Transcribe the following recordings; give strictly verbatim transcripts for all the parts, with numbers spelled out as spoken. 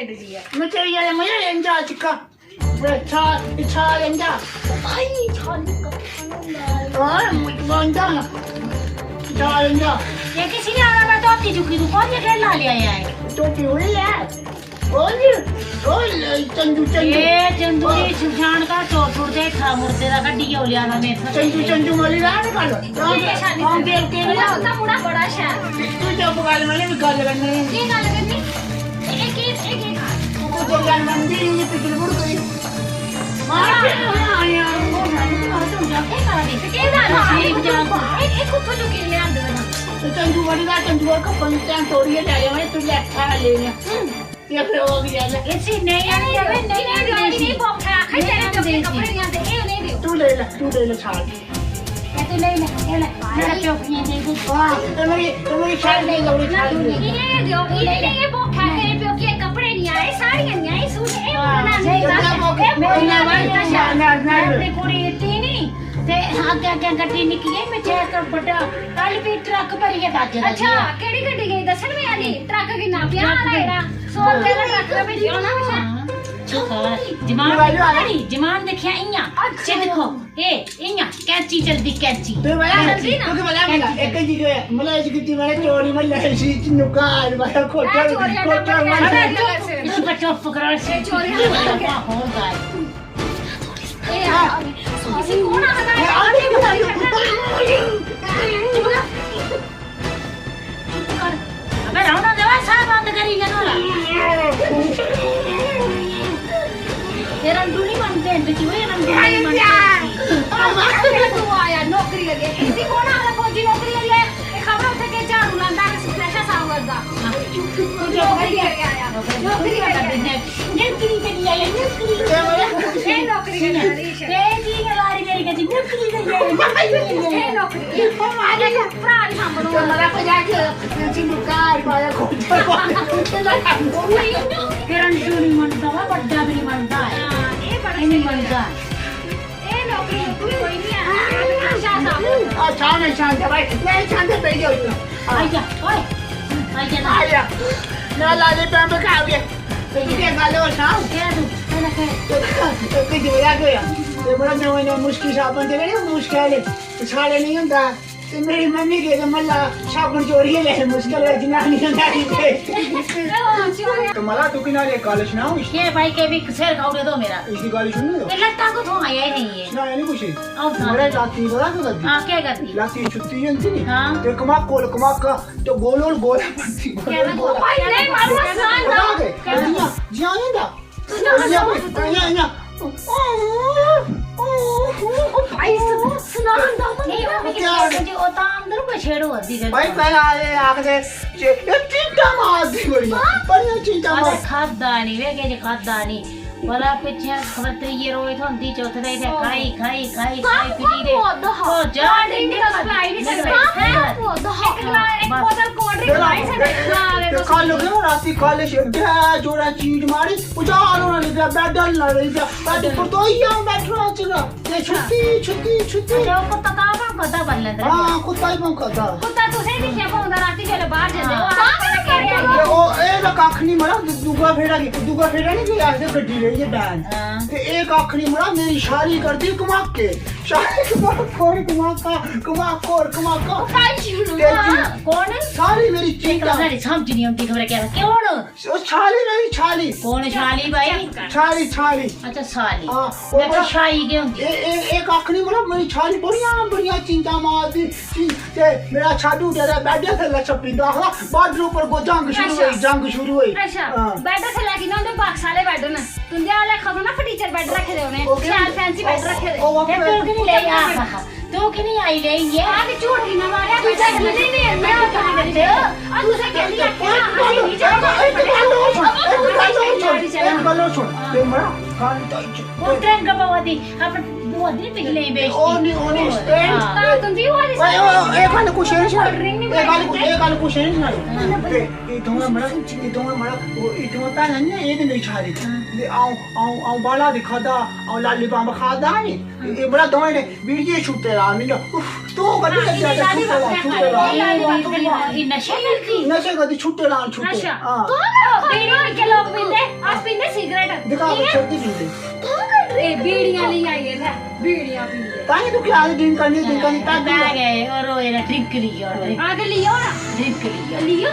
मैं तेरी यार मैं ये इंजा चिका। मैं छा, छा इंजा। भाई, छा निकल। और मुझे बंदा ना। छा इंजा। ये किसी ने आना, मैं तो आपकी झुकी, तू कौन ये खेल ला लिया है? तो क्यों है? ओए, ओए, चंदू, चंदू। ए, चंदू दी सुजान का चोर छुड़ दे, था मुर्दे दा कड्डी हो लिया ना मैं। चंदू, चंदू वाली राह निकाल। ये शादी हम कर। देखते हैं। उसका मुंडा बड़ा शैल। तू चुप कर, मैंने भी गल करनी है। ये गल करनी? ये, ये, ये, ये खा। तू तो गल मंदी, ये पिछले मुड़ गई। मार के आया। ये खा दे। ये खा दे। ये, ये कुत्थों चुकी ले आंदे हो? तो चंदू वाली राह, चंदू का पंचायत तोड़िए ले आया, मैं तू ले खा ले। हम्म। ये फिर हो गया ना। इसी नहीं आनी है, नहीं, नहीं, नहीं, नहीं, नहीं, भुख है, आखिर तेरे प्यो के कपड़े नहीं आंदे, ये नहीं दियो। तू ले ले, तू ले ले छाल। ये तू ले ले, ये ले, मेरा प्यो को ये दे दे। हाँ, तो मेरी, तो मेरी छाल नहीं, मेरी छाल नहीं। ये दियो, ये नहीं, ये भुख है, तेरे प्यो के कपड़े नहीं आए, साड़ियाँ नहीं आई, सूट, ये हाँ, बोलना नहीं सही बात है। ये बोलना नहीं, नहीं, नहीं, नहीं। अपनी कुड़ी इतनी नहीं, ते आगे, आगे गड्डी निकली है, पीछे एक बड़ा, कल भी ट्रक भरी है बाजे दा अच्छा, जी। केड़ी गड्डी गई? दसन में आली? ट्रक किन्ना? पजाह आला जेड़ा? सौ रुपया दा ट्रक दा भेजी होना अच्छा। हाँ। जमान दिक्खी नी? जमान दिक्खेआ इ'यां। अच्छा। ये दिक्खो, ए, इ'यां, कैंची चलदी, कैंची। ते मैं कैंची ना? तुझे पता है, कैंची एक चीज है, मतलब, ऐसी कितनी मैंने चोरी में ले सी, नुका, आए, भाई, खोटा, खोटा, इसी पर चुप करो, चोरी हो गई। ए, आ, इसी कौन आ रहा है? चुप कर। अबे रौना देवा, साह बंद करी गया नोरा। ये रंडू नहीं बनते हैं, बिट्टू, ये रंडू नहीं बनते हैं। तू आया नौकरी लगे, इसी कौन आ रहा फौजी नौकरी लगे? ये खबर उठे के झाड़ू लांदा, कि सुखना शा साफ करदा। तू नौकरी लगे आया, नौकरी लगे आया। नौकरी करी आया, नौकरी। ये नौकरी करने वाली। ते ठीक है, लारी मेरी कहती, "नौकरी करिए, नौकरी करिए।" ए, नौकरी। ए, ओ मारे। भरा नहीं सामने। तो मेरा को जाके, चिंदू कार पाया, खोटा पाया। फिर अंशु नहीं मनता, वह बड्डा भी नहीं मनता है। हाँ, ये बड़ा ये नहीं सही मनता। ए, नौकरी, नौकरी कोई नहीं है। अच्छा, साहब। अच्छा, नहीं शांत है भाई, नहीं शांत है, बैठ जाओ इतना। आइया, ओए, आइया ना। आइया, ना लाली पैम पे खा गए। ते तू केह् गल्ल होर सनाओ? केह् तू? केह् आक्खै? ते, ते, ते जोया केह् होआ? ते बड़ा नमां नमां मुश्किल साबन ते जेह्ड़े मुश्किल आह्ले, ते साढ़े नेईं होंदा। ते मेरी मम्मी गे ते मल्ला साबन चोरियै ले, मुश्किल होई जनानी होंदा ही ते। ते मला तू किनारे गल्ल सनाओ इस केह् भाई, केह् भी सिर खाई ओड़े तो मेरा। इसदी गल्ल सुनो। ये लट्टा कुत्थों आया ही नहीं है। सनाया नहीं कुछ। आओ, सनाओ। बड़े लाती बड़ा तो करदी। हाँ, क्या करती? लाती छुट्टी होंदी नहीं। हाँ। ते कमाकोल कमाका तो गोल गोल गोला बनती, गोल क्या गोल गोला। भाई, नहीं, मारो, सुना पता ना। है? क्या? जियां, जियां नहीं था। सुना, जियां, सुना। जियां, जियां। ओ भाई, सु-, सुना ना, नहीं, वो क्या? मुझे वो तो अंदर को छेड़ो, अद्धी घंटा। भाई, पहले आए, आखदे, ये, ये चिंता मार दी बड़ी, हाँ? बड़ी चिंता अरे, मार। खादा नहीं, वे के खादा नहीं। भला पिच्छे खबर त्रिये रोज थ्होंदी, चौथे दे इत्थै खाई, खाई, खाई, खाई, पी दे। कम्म होआ दा हा। ओ, जा, कोल्ड ड्रिंक दा सप्लाई नहीं सकदे। कम्म होआ दा हा। इक गलास, इक बोतल कोल्ड ड्रिंक लाई सकदे, गलास दे ते तुस। कल गै राती कल छे, गै जोरा चीज मारी, उजाड़ होना लग्गेआ, बैड हलना लग्गेआ, बैड पर तो ही आऊं बैठना च। ते छुट्टी, छुट्टी, छुट्टी। अच्छा, वो कुत्ता तां भौंकदा बल्लें ते। हाँ, कुत्ता ही भौंकदा। कुत्ता तुसें दिक्खेआ भौंकदा रातीं जेल्लै बाहर जंदे, ओह् हाँ। आखदे केह् ते ओह्, एह् तां कक्ख निं मड़ा, दू-, दूआ फेरा की, दूआ फेरा निं कोई आखदे गड्डी लेइयै बैन। हाँ। ते एह् कक्ख निं मड़ा, मेरी शारी करदी धमाके। शारी कमाकोर धमाका, कमाकोर धमाका। भाई, शुरू तेरी हाँ। कौन? सारी मेरी चीजां। सारी समझ निं औंदी, खबरै केह्, केह् होना? ओह् छाली नहीं, छाली। कौन छाली भाई? छाली, छाली। अच्छा, छाली। हाँ, मैं ओह् तो छाई गै होंदी। ए, ए, एक आखनी मतलब मेरी छाली बड़ियां, बड़ियां चिंता मारदी। ची-, ते मेरा छाडू जेह्ड़ा बैड थल्लै छप्पी दा हा, बार्डर उप्पर गो-, जंग शुरू अच्छा। होई, जंग शुरू होई। अच्छा, हाँ। बैड थल्लै कि'यां होंदे? बक्स आह्ले बैड न। तुं'दे आह्ले आखो ना फर्नीचर बैड रक्खे दे उ'नें, ओह् केह् शैल फैंसी बैड ओह्, रक्खे दे। ओह्, ओह्, ते तू की निं लेई आ? तू की निं आई लेई ऐ? आ ते झूठ किन्ना मारेआ, तू बैठा झूठ किन्ना मारेआ? आ तुसें कैह्ली आखेआ? असें निं जाना। इक गल्ल होर सुन, इक गल्ल होर सुन, इक गल्ल होर सुन। ते मड़ा, गल्ल तो इच-, ओह् त्रंग पवा दी, अपने बुआ दी पिघले बेइज्जती। ओह् निं, ओह् निं, ओह्, ते हां। तां तुं'दी होआ दी ओए, ओए, एह् गल्ल कुछ निं सुन। एह् गल्ल, एह् गल्ल कुछ निं सुन। हां। ते एह् दोवें मड़ा, एह् दोवें मड़ा, ओह्, एह् दोवें भैनां निं, एह् ते मेरी छारी। हां। ते अ'ऊं, अ'ऊं, अ'ऊं बाला दिक्खा दा, अ'ऊं लाली बम्ब खा दा निं। एह् बड़ा दोवें ने बीड़िये छुट्टे ला, मिंजो, उफ, तू कदी हां, लग्गेआ इन्नी ते छुट्टे ला, सारी छुट्टे ला। बात है। एह् नशे करदी? नशे करदी, छुट्टे ला, छुट्टे। अच्छा। हां। तू बीड़ी निक्के लोक पींदे, जल्दी पींदे। एह् बीड़ियां लेई आई ऐ, लै, बीड़ियां पींदे। तां ही तू क्या दिन करनी, दिन करनी, तां पै गए और रोए ना, ड्रिंक लियो, ड्रिंक आग लियो ना। ड्रिंक लियो। लियो।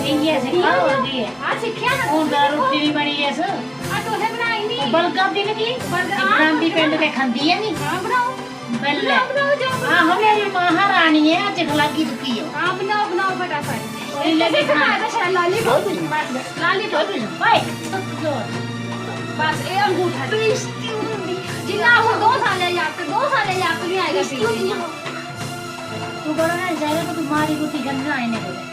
इ'यै सिक्खा होर केह् ऐ? आ सिक्खेआ ना। हून तां रुट्टी भी बनी इस। आ तुसें बनाई नहीं। बर्गर भी नहीं। बर्गर, आ, बनांदी पिंड ते खंदी ऐ नहीं। हां, बनाओ। बल्ले। बनाओ, बनाओ, जाओ, बनाओ। आहो, मेरी मां महारानी ऐ, अज्ज खलागी दुखी हो। हां, बनाओ, बनाओ फटाफट। और इन्हें भी खाना। अच्छा, लाली, लाली, ओए, ओए, बस ये अंगूठा। जिन्ना हूं दो साल जागत, दो साल जागत नहीं आएगा। तू बड़ा ना जाएगा तो तू मारी गुटी गंगा आने को।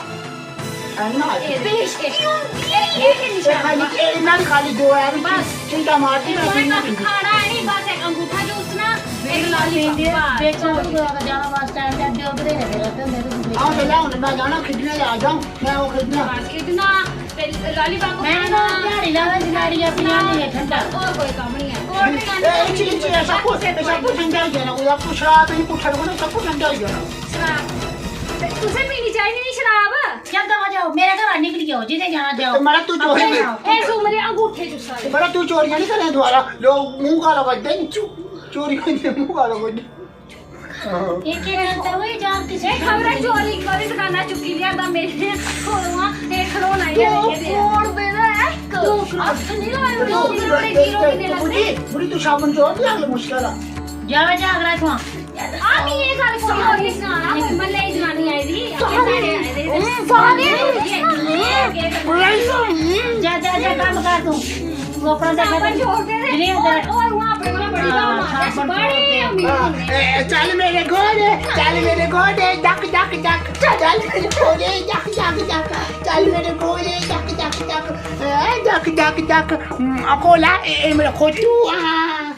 है ना? ਇਹ ਦੇਖ, ਇਹ ਇਹ ਇਹ ਖਾਲੀ, ਇਹ ਇਹਨਾਂ ਦੀ ਖਾਲੀ ਦੋ ਐ ਵੀ ਚਿੰਤਾ ਮਾਰਦੀ, ਮੈਂ ਉਹਨੇ ਪੀਂਦੀ ਕੁਝ ਨਹੀਂ। ਖਾਣਾ ਨਹੀਂ, ਬਸ ਇੱਕ ਅੰਗੂਠਾ ਚੂਸਣਾ, ਇੱਕ ਲਾਲੀ। ਵੇਚੋ, ਜਾਣਾ ਬਸ ਸਟੈਂਡ ਤੇ ਅੱਗੇ ਉਧਰੇ ਨੇ ਫਿਰ ਉੱਥੇ ਹੁੰਦੇ ਤੁਸੀਂ। ਆਹ ਵੇਲਾ ਹੁਣ ਮੈਂ ਜਾਣਾ ਖੇਡਣੇ, ਆ ਜਾਓ, ਮੈਂ ਉਹ ਖੇਡਣਾ। ਬਸ ਖੇਡਣਾ ਤੇ ਲਾਲੀ ਪਾਪਾ ਮੈਂ ਨਾ ਦਿਹਾੜੀ ਲਾ ਲਾ, ਜਨਾੜੀਆਂ ਪੀਆਂ ਨਹੀਂ ਹੈ, ਠੰਡਾ। ਹੋਰ ਕੋਈ ਕੰਮ ਨਹੀਂ ਹੈ। ਕੋਲਡ ਡਰਿੰਕ ਇਹ ਚੀਜ਼, ਇਹ ਸਭ ਕੁਝ, ਇਹ ਸਭ ਕੁਝ ਠੰਡਾ ਹੀ ਜਾਣਾ, ਕੋਈ ਆਪਕੋ ਸ਼ਰਾਬ ਨਹੀਂ ਪੁੱਛਣਾ, ਕੋਈ ਸਭ ਕੁਝ ਠੰਡਾ ਹੀ ਜਾਣਾ। ਸ਼ਰਾਬ ਤੇ ਤੁਸੀਂ ਪੀਣੀ ਚਾਹੀਦੀ ਨਹੀਂ ਸ਼ਰਾਬ। क्या दवा जाओ, मेरे घर निकल जाओ, जिसे जाना ਤੇ जाओ। ਮੜਾ ਤੂੰ ਚੋਰੀ, ਇਹ ਸੂਮਰੇ ਅੰਗੂਠੇ ਚੂਸਾ। ਤੇ ਮੜਾ ਤੂੰ ਚੋਰੀਆਂ ਨਹੀਂ ਕਰੇ ਦੁਆਰਾ, ਲੋਕ ਮੂੰਹ ਕਾਲਾ ਵੱਜਦੇ ਨਹੀਂ, ਚੋ- ਚੋਰੀ ਕਰਦੇ ਮੂੰਹ ਕਾਲਾ ਵੱਜਦੇ। एक एक करते हुए जान किसी ਇਹ ਖਬਰਾਂ ਚੋਰੀ ਕਰੀ, ਦੁਕਾਨਾਂ ਚੁੱਕੀ ਲਿਆਂਦਾ ਮੇਰੇ ਕੋਲੋਂ ਆ। ਇਹ ਖਿਡੌਣਾ ਹੀ ਹੈ, ਇਹ ਦੇ। ਕਰੋੜ ਦੇ ਨਾ ਇੱਕ। ਦੋ ਕਰੋੜ ਨਹੀਂ ਲਾਏ, ਉਹ ਜਿਹੜੇ ਹੀਰੋ ਕਿੰਨੇ ਲੱਗਦੇ। ਬੁੜੀ, ਬੁੜੀ ਤੂੰ ਸਾਬਣ ਚੋਰ ਨਹੀਂ ਆਲੇ ਮੁਸ਼ਕਲ ਆ। जावे जागरा तू। ਆ ਨਹੀਂ, ਇਹ ਗੱਲ ਕੋਈ ਹੋਰ ਨਹੀਂ ਸੁਣਾਉਣਾ, ਕੋਈ ਮੱਲੇ ਦੀ ਜਨਾਨੀ ਆਈ ਦੀ, ਆਪਣੇ ਘਰੇ ਆਏ ਦੇ। ਸਾਰੇ जा जा जा, काम कर तू। वो अपना देखा ਸਾਬਣ तू। ਜੋੜਦੇ ਨੇ। ਨਹੀਂ ਉਹ ਉਹ ਨੂੰ ਆਪਣੇ ਕੋਲ ਬੜੀ ਬਾਤ ਮਾਰਦੇ, ਬੜੇ ਅਮੀਰ ਹਾਂ, ਹੁੰਦੇ। ਇਹ- ਇਹ ਚੱਲ ਮੇਰੇ ਗੋਰੇ, ਚੱਲ ਮੇਰੇ ਗੋਰੇ, ਡੱਕ ਡੱਕ ਡੱਕ, ਚੱਲ ਮੇਰੇ ਗੋਰੇ, ਡੱਕ ਡੱਕ ਡੱਕ, ਚੱਲ ਮੇਰੇ ਗੋਰੇ, ਡੱਕ ਡੱਕ ਡੱਕ, ਇਹ ਡੱਕ ਡੱਕ ਡੱਕ, ਹਮ, ਆ ਕੋਲਾ, ਇਹ ਇਹ ਮੇਰਾ ਖੋਟੂ ਆ।